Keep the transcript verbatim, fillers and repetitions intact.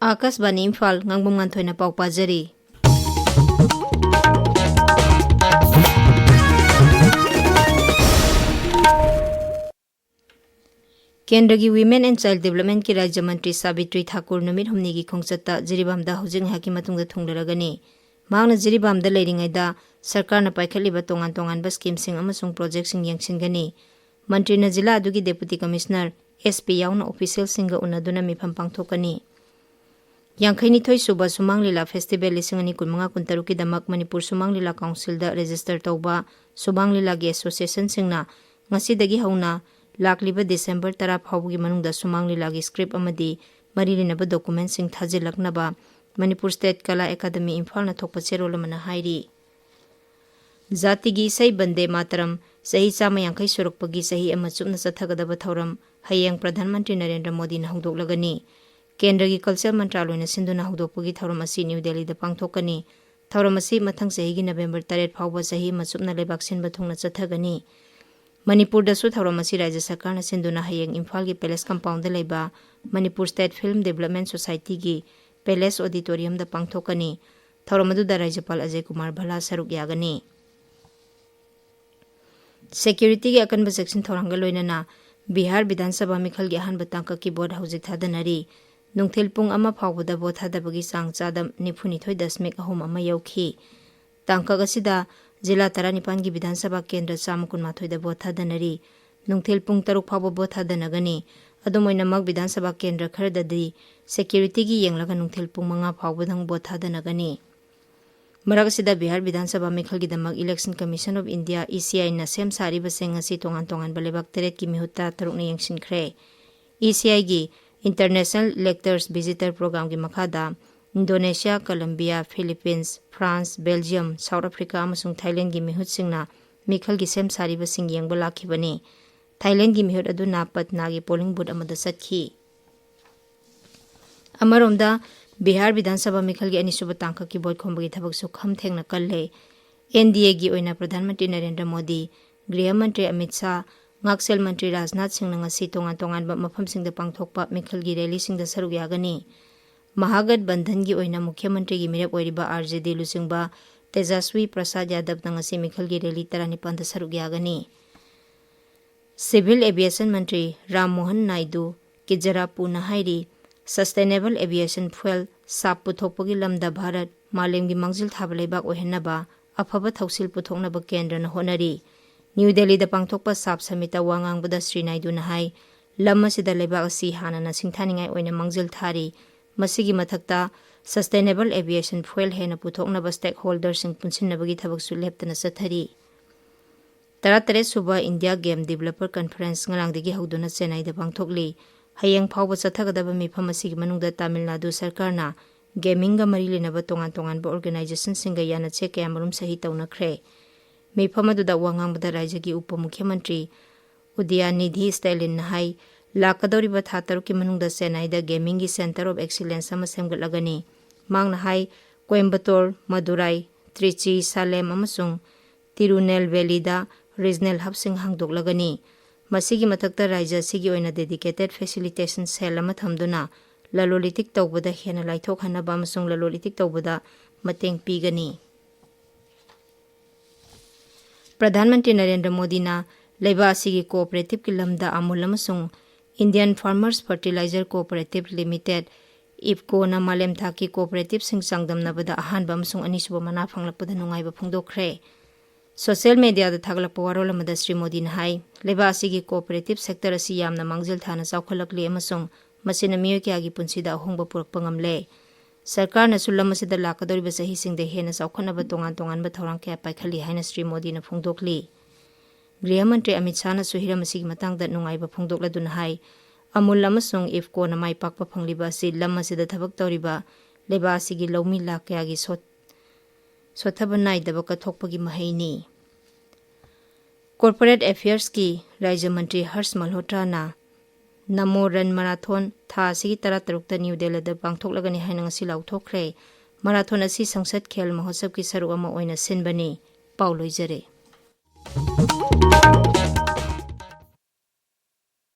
ꯑꯥꯀꯥꯁꯕꯥꯅꯤ ꯏꯝꯐꯥꯜ, ꯉꯥꯡꯕꯝ ꯉꯥꯟꯊꯣꯏꯅ ꯄꯥꯎ ꯄꯥꯖꯔꯤ꯫ ꯀꯦꯟꯗ꯭ꯔꯒꯤ Women and Child Developmentꯀꯤ ꯔꯥꯖ꯭ꯌ ꯃꯟꯇ꯭ꯔꯤ ꯁꯥꯕꯤꯇ꯭ꯔꯤ ꯊꯥꯀꯨꯔ ꯅꯨꯃꯤꯠ ꯍꯨꯝꯅꯤꯒꯤ ꯈꯣꯡꯆꯠꯇ ꯖꯤꯔꯤꯕꯥꯝꯗ ꯍꯧꯖꯤꯛ ꯉꯥꯏꯍꯥꯛꯀꯤ ꯃꯇꯨꯡꯗ ꯊꯨꯡꯂꯔꯒꯅꯤ꯫ ꯃꯍꯥꯛꯅ ꯖꯤꯔꯤꯕꯥꯝꯗ ꯂꯩꯔꯤꯉꯩꯗ ꯁꯔꯀꯥꯔꯅ ꯄꯥꯏꯈꯠꯂꯤꯕ ꯇꯣꯉꯥꯟ ꯇꯣꯉꯥꯟꯕ scheme ꯁꯤꯡ ꯑꯃꯁꯨꯡ project ꯁꯤꯡ ꯌꯦꯡꯁꯤꯟꯒꯅꯤ꯫ ꯃꯟꯇ꯭ꯔꯤꯅ ꯖꯤꯂꯥ ꯑꯗꯨꯒꯤ Deputy Commissioner, S P ꯌꯥꯎꯅ official ꯁꯤꯡꯒ ꯎꯅꯗꯨꯅ ꯃꯤꯐꯝ ꯄꯥꯡꯊꯣꯛꯀꯅꯤ꯫ ꯌꯥꯡꯈꯩꯅꯤꯊꯣꯏ ꯁꯨꯕ ꯁꯨꯃꯥꯡ ꯂꯤꯂꯥ festival ꯂꯤꯁꯤꯡ ꯑꯅꯤ ꯀꯨꯟꯃꯉꯥ ꯀꯨꯟꯇꯔꯨꯛꯀꯤꯗꯃꯛ ꯃꯅꯤꯄꯨꯔ ꯁꯨꯃꯥꯡ ꯂꯤꯂꯥ councilꯗ register ꯇꯧꯕ ꯁꯨꯃꯥꯡ ꯂꯤꯂꯥꯒꯤ associationꯁꯤꯡꯅ ꯉꯁꯤꯗꯒꯤ ꯍꯧꯅ ꯂꯥꯛꯂꯤꯕ December ꯇꯔꯥ ꯐꯥꯎꯕꯒꯤ ꯃꯅꯨꯡꯗ ꯁꯨꯃꯥꯡ ꯂꯤꯂꯥꯒꯤ script ꯑꯃꯗꯤ ꯃꯔꯤ ꯂꯩꯅꯕ documentꯁꯤꯡ ꯊꯥꯖꯤꯜꯂꯛꯅꯕ ꯃꯅꯤꯄꯨꯔ State Kala Academy ꯏꯝꯐꯥꯜꯅ ꯊꯣꯛꯄ ꯆꯦꯔꯣꯜ ꯑꯃꯅ ꯍꯥꯏꯔꯤ꯫ ꯖꯥꯇꯤꯒꯤ ꯏꯁꯩ ꯕꯟꯗꯦ ꯃꯥꯇꯔꯝ ꯆꯍꯤ ꯆꯥꯝꯃ ꯌꯥꯡꯈꯩ ꯁꯨꯔꯛꯄꯒꯤ ꯆꯍꯤ ꯑꯃ ꯆꯨꯞꯅ ꯆꯠꯊꯒꯗꯕ ꯊꯧꯔꯝ ꯍꯌꯦꯡ ꯄ꯭ꯔꯙꯥꯟ ꯃꯟꯇ꯭ꯔꯤ ꯅꯔꯦꯟꯗ꯭ꯔ ꯃꯣꯗꯤꯅ ꯍꯧꯗꯣꯛꯂꯒꯅꯤ꯫ ꯀꯦꯟꯗ꯭ꯔꯒꯤ culture ꯃꯟꯇ꯭ꯔꯥꯂꯣꯏꯅ ꯁꯤꯟꯗꯨꯅ ꯍꯧꯗꯣꯛꯄꯒꯤ ꯊꯧꯔꯝ ꯑꯁꯤ ꯅ꯭ꯌꯨ ꯗꯦꯜꯂꯤꯗ ꯄꯥꯡꯊꯣꯛꯀꯅꯤ꯫ ꯊꯧꯔꯝ ꯑꯁꯤ ꯃꯊꯪ ꯆꯍꯤꯒꯤ November ꯇꯔꯦꯠ ꯐꯥꯎꯕ ꯆꯍꯤ ꯑꯃ ꯆꯨꯞꯅ ꯂꯩꯕꯥꯛ ꯁꯤꯟꯕ ꯊꯨꯡꯅ ꯆꯠꯊꯒꯅꯤ꯫ ꯃꯅꯤꯄꯨꯔꯗꯁꯨ ꯊꯧꯔꯝ ꯑꯁꯤ ꯔꯥꯖ꯭ꯌ ꯁꯔꯀꯥꯔꯅ ꯁꯤꯟꯗꯨꯅ ꯍꯌꯦꯡ ꯏꯝꯐꯥꯜꯒꯤ Palace compoundꯗ ꯂꯩꯕ Manipur State Film Development Societyꯒꯤ Palace Auditoriumꯗ ꯄꯥꯡꯊꯣꯛꯀꯅꯤ꯫ ꯊꯧꯔꯝ ꯑꯗꯨꯗ ꯔꯥꯖ꯭ꯌꯄꯥꯜ ꯑꯖꯌ ꯀꯨꯃꯥꯔ ꯚꯜꯂꯥ ꯁꯔꯨꯛ ꯌꯥꯒꯅꯤ꯫ Securityꯒꯤ ꯑꯀꯟꯕ ꯆꯦꯛꯁꯤꯟ ꯊꯧꯔꯥꯡꯒ ꯂꯣꯏꯅꯅ ꯕꯤꯍꯥꯔ ꯕꯤꯙꯥꯟ ꯁꯚꯥ ꯃꯤꯈꯜꯒꯤ ꯑꯍꯥꯟꯕ ꯇꯥꯡꯀꯛꯀꯤ vote ꯍꯧꯖꯤꯛ ꯊꯥꯗꯅꯔꯤ꯫ ꯅꯨꯡꯊꯤꯜ ꯄꯨꯡ ꯑꯃ ꯐꯥꯎꯕꯗ vote ꯊꯥꯗꯕꯒꯤ ꯆꯥꯡ ꯆꯥꯗ ꯅꯤꯐꯨꯅꯤꯊꯣꯏ ꯗꯁꯃꯤꯛ ꯑꯍꯨꯝ ꯑꯃ ꯌꯧꯈꯤ꯫ ꯇꯥꯡꯀꯛ ꯑꯁꯤꯗ ꯖꯤꯂꯥ ꯇꯔꯥꯅꯤꯄꯥꯟꯒꯤ ꯕꯤꯙꯥꯟ ꯁꯚꯥ ꯀꯦꯟꯗ꯭ꯔ ꯆꯥꯝꯃ ꯀꯨꯟꯃꯥꯊꯣꯏꯗ vote ꯊꯥꯗꯅꯔꯤ꯫ ꯅꯨꯡꯊꯤꯜ ꯄꯨꯡ ꯇꯔꯨꯛ ꯐꯥꯎꯕ vote ꯊꯥꯗꯅꯒꯅꯤ꯫ ꯑꯗꯨꯝ ꯑꯣꯏꯅꯃꯛ ꯕꯤꯙꯥꯟ ꯁꯚꯥ ꯀꯦꯟꯗ꯭ꯔ ꯈꯔꯗꯗꯤ securityꯒꯤ ꯌꯦꯡꯂꯒ ꯅꯨꯡꯊꯤꯜ ꯄꯨꯡ ꯃꯉꯥ ꯐꯥꯎꯕꯗꯪ vote ꯊꯥꯗꯅꯒꯅꯤ꯫ ꯃꯔꯛ ꯑꯁꯤꯗ ꯕꯤꯍꯥꯔ ꯕꯤꯙꯥꯟ ꯁꯚꯥ ꯃꯤꯈꯜꯒꯤꯗꯃꯛ Election Commission of India, E C Iꯅ ꯁꯦꯝ ꯁꯥꯔꯤꯕꯁꯤꯡ ꯑꯁꯤ ꯇꯣꯉꯥꯟ ꯇꯣꯉꯥꯟꯕ ꯂꯩꯕꯥꯛ ꯇꯔꯦꯠꯀꯤ ꯃꯤꯍꯨꯠ ꯇꯔꯥꯇꯔꯨꯛꯅ ꯌꯦꯡꯁꯤꯟꯈ꯭ꯔꯦ꯫ E C Iꯒꯤ International Electors Visitor Programꯒꯤ ꯃꯈꯥꯗ Indonesia, Columbia, Philippines, France, Belgium, South Africa ꯑꯃꯁꯨꯡ ꯊꯥꯏꯂꯦꯟꯒꯤ ꯃꯤꯍꯨꯠꯁꯤꯡꯅ ꯃꯤꯈꯜꯒꯤ ꯁꯦꯝ ꯁꯥꯔꯤꯕꯁꯤꯡ ꯌꯦꯡꯕ ꯂꯥꯛꯈꯤꯕꯅꯤ꯫ ꯊꯥꯏꯂꯦꯟꯒꯤ ꯃꯤꯍꯨꯠ ꯑꯗꯨꯅ ꯄꯠꯅꯥꯒꯤ polling booth ꯑꯃꯗ ꯆꯠꯈꯤ꯫ ꯑꯃꯔꯣꯝꯗ, ꯕꯤꯍꯥꯔ ꯕꯤꯙꯥꯟ ꯁꯚꯥ ꯃꯤꯈꯜꯒꯤ ꯑꯅꯤꯁꯨꯕ ꯇꯥꯡꯀꯛꯀꯤ vote ꯈꯣꯝꯕꯒꯤ ꯊꯕꯛꯁꯨ ꯈꯝ ꯊꯦꯡꯅ ꯀꯜꯂꯦ꯫ N D Aꯒꯤ ꯑꯣꯏꯅ ꯄ꯭ꯔꯙꯥꯟ ꯃꯟꯇ꯭ꯔꯤ ꯅꯔꯦꯟꯗ꯭ꯔ ꯃꯣꯗꯤ, ꯒ꯭ꯔꯤꯍ ꯃꯟꯇ꯭ꯔꯤ ꯑꯃꯤꯠ ꯁꯥꯍ, ꯉꯥꯛꯁꯦꯜ ꯃꯟꯇ꯭ꯔꯤ ꯔꯥꯖꯅꯥꯊ ꯁꯤꯡꯅ ꯉꯁꯤ ꯇꯣꯉꯥꯟ ꯇꯣꯉꯥꯟꯕ ꯃꯐꯝꯁꯤꯡꯗ ꯄꯥꯡꯊꯣꯛꯄ ꯃꯤꯈꯜꯒꯤ rallyꯁꯤꯡꯗ ꯁꯔꯨꯛ ꯌꯥꯒꯅꯤ꯫ ꯃꯍꯥꯒꯠ ꯕꯟꯙꯟꯒꯤ ꯑꯣꯏꯅ ꯃꯨꯈ꯭ꯌ ꯃꯟꯇ꯭ꯔꯤꯒꯤ ꯃꯤꯔꯦꯞ ꯑꯣꯏꯔꯤꯕ ꯑꯥꯔ ꯖꯦ ꯗꯤ ꯂꯨꯆꯤꯡꯕ ꯇꯦꯖꯁ꯭ꯋꯤ ꯄ꯭ꯔꯁꯥꯗ ꯌꯥꯗꯕꯅ ꯉꯁꯤ ꯃꯤꯈꯜꯒꯤ ꯔꯦꯂꯤ ꯇꯔꯥꯅꯤꯄꯥꯟꯗ ꯁꯔꯨꯛ ꯌꯥꯒꯅꯤ꯫ ꯁꯤꯚꯤꯜ ꯑꯦꯚꯤꯌꯦꯁꯟ ꯃꯟꯇ꯭ꯔꯤ ꯔꯥꯝ ꯃꯣꯍꯟ ꯅꯥꯏꯗꯨ ꯀꯤꯖꯔꯥꯄꯨꯅ ꯍꯥꯏꯔꯤ, ꯁꯁꯇꯦꯅꯦꯕꯜ ꯑꯦꯚꯤꯌꯦꯁꯟ ꯐ꯭ꯌꯨꯑꯦꯜ ꯁꯥꯞ ꯄꯨꯊꯣꯛꯄꯒꯤ ꯂꯝꯗ ꯚꯥꯔꯠ ꯃꯥꯂꯦꯝꯒꯤ ꯃꯥꯡꯖꯤꯜ ꯊꯥꯕ ꯂꯩꯕꯥꯛ ꯑꯣꯏꯍꯟꯅꯕ ꯑꯐꯕ ꯊꯧꯁꯤꯜ ꯄꯨꯊꯣꯛꯅꯕ ꯀꯦꯟꯗ꯭ꯔꯅ ꯍꯣꯠꯅꯔꯤ꯫ ꯅ꯭ꯌꯨ ꯗꯦꯜꯂꯤꯗ ꯄꯥꯡꯊꯣꯛꯄ ꯁꯥꯞ ꯁꯃꯤꯠꯇ ꯋꯥ ꯉꯥꯡꯕꯗ ꯁ꯭ꯔꯤ ꯅꯥꯏꯗꯨꯅ ꯍꯥꯏ, ꯂꯝ ꯑꯁꯤꯗ ꯂꯩꯕꯥꯛ ꯑꯁꯤ ꯍꯥꯟꯅꯅ ꯁꯤꯡꯊꯥꯅꯤꯡꯉꯥꯏ ꯑꯣꯏꯅ ꯃꯥꯡꯖꯤꯜ ꯊꯥꯔꯤ꯫ ꯃꯁꯤꯒꯤ ꯃꯊꯛꯇ, ꯁꯁꯇꯦꯅꯦꯕꯜ ꯑꯦꯚꯤꯌꯦꯁꯟ ꯐ꯭ꯌꯨꯑꯦꯜ ꯍꯦꯟꯅ ꯄꯨꯊꯣꯛꯅꯕ ꯁ꯭ꯇꯦꯛꯍꯣꯜꯗꯔꯁꯤꯡ ꯄꯨꯟꯁꯤꯟꯅꯕꯒꯤ ꯊꯕꯛꯁꯨ ꯂꯦꯞꯇꯅ ꯆꯠꯊꯔꯤ꯫ ꯇꯔꯥꯇꯔꯦꯠ ꯁꯨꯕ ꯏꯟꯗꯤꯌꯥ ꯒꯦꯝ ꯗꯤꯕꯦꯂꯄꯔ ꯀꯟꯐꯔꯦꯟꯁ ꯉꯔꯥꯡꯗꯒꯤ ꯍꯧꯗꯨꯅ ꯆꯦꯟꯅꯥꯏꯗ ꯄꯥꯡꯊꯣꯛꯂꯤ꯫ ꯍꯌꯦꯡ ꯐꯥꯎꯕ ꯆꯠꯊꯒꯗꯕ ꯃꯤꯐꯝ ꯑꯁꯤꯒꯤ ꯃꯅꯨꯡꯗ ꯇꯥꯃꯤꯜ ꯅꯥꯗꯨ ꯁꯔꯀꯥꯔꯅ ꯒꯦꯃꯤꯡꯒ ꯃꯔꯤ ꯂꯩꯅꯕ ꯇꯣꯉꯥꯟ ꯇꯣꯉꯥꯟꯕ ꯑꯣꯔꯒꯅꯥꯏꯖꯦꯁꯟꯁꯤꯡꯒ ꯌꯥꯅ ꯆꯦ ꯀꯌꯥꯃꯔꯨꯝ ꯁꯍꯤ ꯇꯧꯅꯈ꯭ꯔꯦ꯫ ꯃꯤꯐꯝ ꯑꯗꯨꯗ ꯋꯥ ꯉꯥꯡꯕꯗ ꯔꯥꯖ꯭ꯌꯒꯤ ꯎꯄ ꯃꯨꯈ꯭ꯌ ꯃꯟꯇ꯭ꯔꯤ ꯎꯗꯌꯅꯤꯙꯤ ꯁ꯭ꯇꯦꯂꯤꯟꯅ ꯍꯥꯏ, ꯂꯥꯛꯀꯗꯧꯔꯤꯕ ꯊꯥ ꯇꯔꯨꯛꯀꯤ ꯃꯅꯨꯡꯗ ꯆꯦꯟꯅꯥꯏꯗ ꯒꯦꯃꯤꯡꯒꯤ ꯁꯦꯟꯇꯔ ꯑꯣꯐ ꯑꯦꯛꯁꯤꯂꯦꯟꯁ ꯑꯃ ꯁꯦꯝꯒꯠꯂꯒꯅꯤ꯫ ꯃꯍꯥꯛꯅ ꯍꯥꯏ, ꯀꯣꯏꯝꯕꯇꯣꯔ, ꯃꯗꯨꯔꯥꯏ, ꯇ꯭ꯔꯤꯆꯤ, ꯁꯥꯂꯦꯝ ꯑꯃꯁꯨꯡ ꯇꯤꯔꯨꯅꯦꯜꯚꯦꯂꯤꯗ ꯔꯤꯖꯅꯦꯜ ꯍꯕꯁꯤꯡ ꯍꯥꯡꯗꯣꯛꯂꯒꯅꯤ꯫ ꯃꯁꯤꯒꯤ ꯃꯊꯛꯇ ꯔꯥꯖ꯭ꯌ ꯑꯁꯤꯒꯤ ꯑꯣꯏꯅ ꯗꯦꯗꯤꯀꯦꯇꯦꯗ ꯐꯦꯁꯤꯂꯤꯇꯦꯁꯟ ꯁꯦꯜ ꯑꯃ ꯊꯝꯗꯨꯅ ꯂꯂꯣꯟ ꯏꯇꯤꯛ ꯇꯧꯕꯗ ꯍꯦꯟꯅ ꯂꯥꯏꯊꯣꯛꯍꯟꯅꯕ ꯑꯃꯁꯨꯡ ꯂꯂꯣꯟ ꯏꯇꯤꯛ ꯇꯧꯕꯗ ꯃꯇꯦꯡ ꯄꯤꯒꯅꯤ꯫ ꯄ꯭ꯔꯙꯥꯟ ꯃꯟꯇ꯭ꯔꯤ ꯅꯔꯦꯟꯗ꯭ꯔ ꯃꯣꯗꯤꯅ ꯂꯩꯕꯥꯛ ꯑꯁꯤꯒꯤ ꯀꯣꯑꯣꯄꯔꯦꯇꯤꯚꯀꯤ ꯂꯝꯗ ꯑꯃꯨꯜ ꯑꯃꯁꯨꯡ Indian farmers fertiliser cooperative limited, ꯏꯞꯀꯣꯅ ꯃꯥꯂꯦꯝ ꯊꯥꯛꯀꯤ ꯀꯣꯑꯣꯄꯔꯦꯇꯤꯚꯁꯤꯡ ꯆꯥꯡꯗꯝꯅꯕꯗ ꯑꯍꯥꯟꯕ ꯑꯃꯁꯨꯡ ꯑꯅꯤꯁꯨꯕ ꯃꯅꯥ ꯐꯪꯂꯛꯄꯗ ꯅꯨꯡꯉꯥꯏꯕ ꯐꯣꯡꯗꯣꯛꯈ꯭ꯔꯦ꯫ ꯁꯣꯁꯤꯌꯦꯜ ꯃꯦꯗꯤꯌꯥꯗ ꯊꯥꯒꯠꯂꯛꯄ ꯋꯥꯔꯣꯜ ꯑꯃꯗ ꯁ꯭ꯔꯤ ꯃꯣꯗꯤꯅ ꯍꯥꯏ, ꯂꯩꯕꯥꯛ ꯑꯁꯤꯒꯤ ꯀꯣꯑꯣꯄꯔꯦꯇꯤꯚ ꯁꯦꯛꯇꯔ ꯑꯁꯤ ꯌꯥꯝꯅ ꯃꯥꯡꯖꯤꯜ ꯊꯥꯅ ꯆꯥꯎꯈꯠꯂꯛꯂꯤ ꯑꯃꯁꯨꯡ ꯃꯁꯤꯅ ꯃꯤꯑꯣꯏ ꯀꯌꯥꯒꯤ ꯄꯨꯟꯁꯤꯗ ꯑꯍꯣꯡꯕ ꯄꯨꯔꯛꯄ ꯉꯝꯂꯦ꯫ ꯁꯔꯀꯥꯔꯅꯁꯨ ꯂꯝ ꯑꯁꯤꯗ ꯂꯥꯛꯀꯗꯧꯔꯤꯕ ꯆꯍꯤꯁꯤꯡꯗ ꯍꯦꯟꯅ ꯆꯥꯎꯈꯠꯅꯕ ꯇꯣꯉꯥꯟ ꯇꯣꯉꯥꯟꯕ ꯊꯧꯔꯥꯡ ꯀꯌꯥ ꯄꯥꯏꯈꯠꯂꯤ ꯍꯥꯏꯅ ꯁ꯭ꯔꯤ ꯃꯣꯗꯤꯅ ꯐꯣꯡꯗꯣꯛꯂꯤ꯫ ꯒ꯭ꯔꯤꯍ ꯃꯟꯇ꯭ꯔꯤ ꯑꯃꯤꯠ ꯁꯥꯍꯅꯁꯨ ꯍꯤꯔꯝ ꯑꯁꯤꯒꯤ ꯃꯇꯥꯡꯗ ꯅꯨꯡꯉꯥꯏꯕ ꯐꯣꯡꯗꯣꯛꯂꯗꯨꯅ ꯍꯥꯏ, ꯑꯃꯨꯜ ꯑꯃꯁꯨꯡ ꯏꯐꯀꯣꯅ ꯃꯥꯏ ꯄꯥꯛꯄ ꯐꯪꯂꯤꯕ ꯑꯁꯤ ꯂꯝ ꯑꯁꯤꯗ ꯊꯕꯛ ꯇꯧꯔꯤꯕ ꯂꯩꯕꯥꯛ ꯑꯁꯤꯒꯤ ꯂꯧꯃꯤ ꯂꯥꯈ ꯀꯌꯥꯒꯤ ꯁꯣꯠ-, ꯁꯣꯠꯊꯕ ꯅꯥꯏꯗꯕ ꯀꯠꯊꯣꯛꯄꯒꯤ ꯃꯍꯩꯅꯤ꯫ ꯀꯣꯔꯄꯣꯔꯦꯠ ꯑꯦꯐꯤꯌꯔꯁꯀꯤ ꯔꯥꯖ꯭ꯌ ꯃꯟꯇ꯭ꯔꯤ ꯍꯔꯁ ꯃꯜꯍꯣꯇ꯭ꯔꯥꯅ ꯅꯃꯣ ꯔꯟ ꯃꯔꯥꯊꯣꯟ ꯊꯥ ꯑꯁꯤꯒꯤ ꯇꯔꯥꯇꯔꯨꯛꯇ ꯅ꯭ꯌꯨ ꯗꯦꯜꯂꯤꯗ ꯄꯥꯡꯊꯣꯛꯂꯒꯅꯤ ꯍꯥꯏꯅ ꯉꯁꯤ ꯂꯥꯎꯊꯣꯛꯈ꯭ꯔꯦ꯫ ꯃꯔꯥꯊꯣꯟ ꯑꯁꯤ ꯁꯪꯁꯗ ꯈꯦꯜ ꯃꯍꯣꯠꯁꯕꯀꯤ ꯁꯔꯨꯛ ꯑꯃ ꯑꯣꯏꯅ ꯁꯤꯟꯕꯅꯤ꯫ ꯄꯥꯎ ꯂꯣꯏꯖꯔꯦ꯫